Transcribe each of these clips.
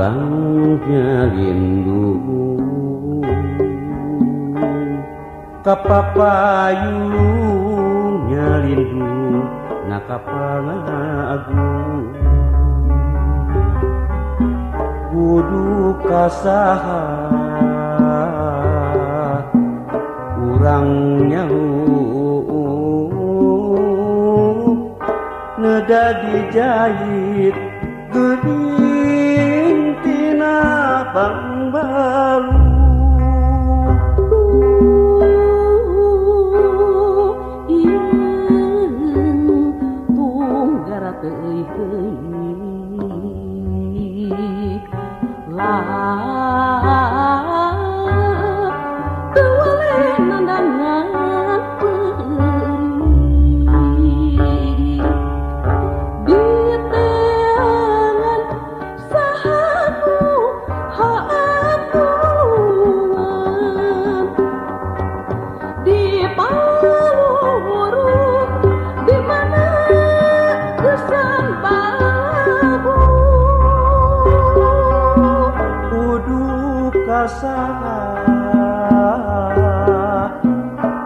Urang nyalindu kapapayung nyalindu na kapangagung kudu kasaha urang nyahu neda dijahit geuning tina pangbalu.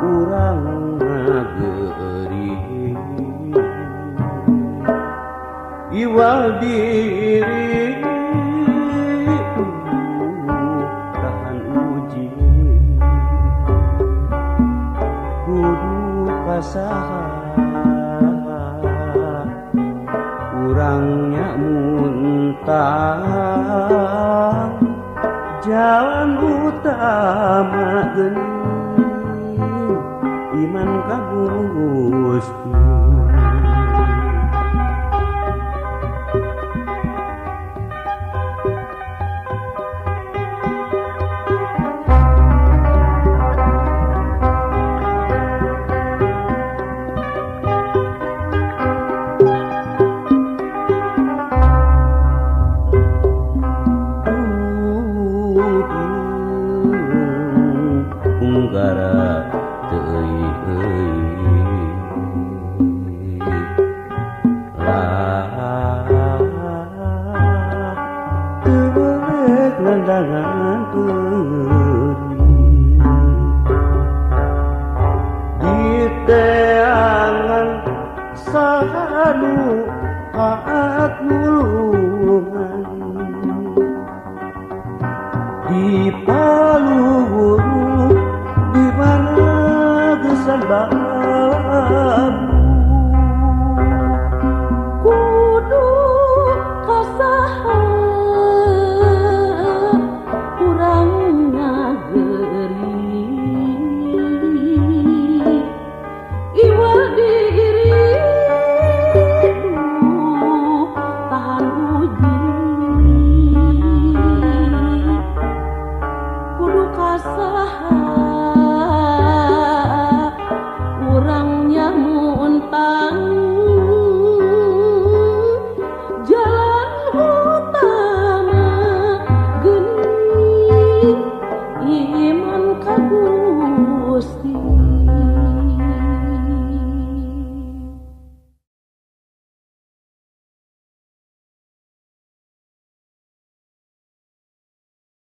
Urang ngageri iwal diri tahan uji kudu kasaha urangnya muntah jalan utama geuning iman ka Gusti. Gara teuy euy lah teu beulek nandangan peuri diteangan sahanu haat nulungan di paluhur di mana gesan bambu kudu kasaha urang ngageri iwal diri tahan uji kudu kasaha.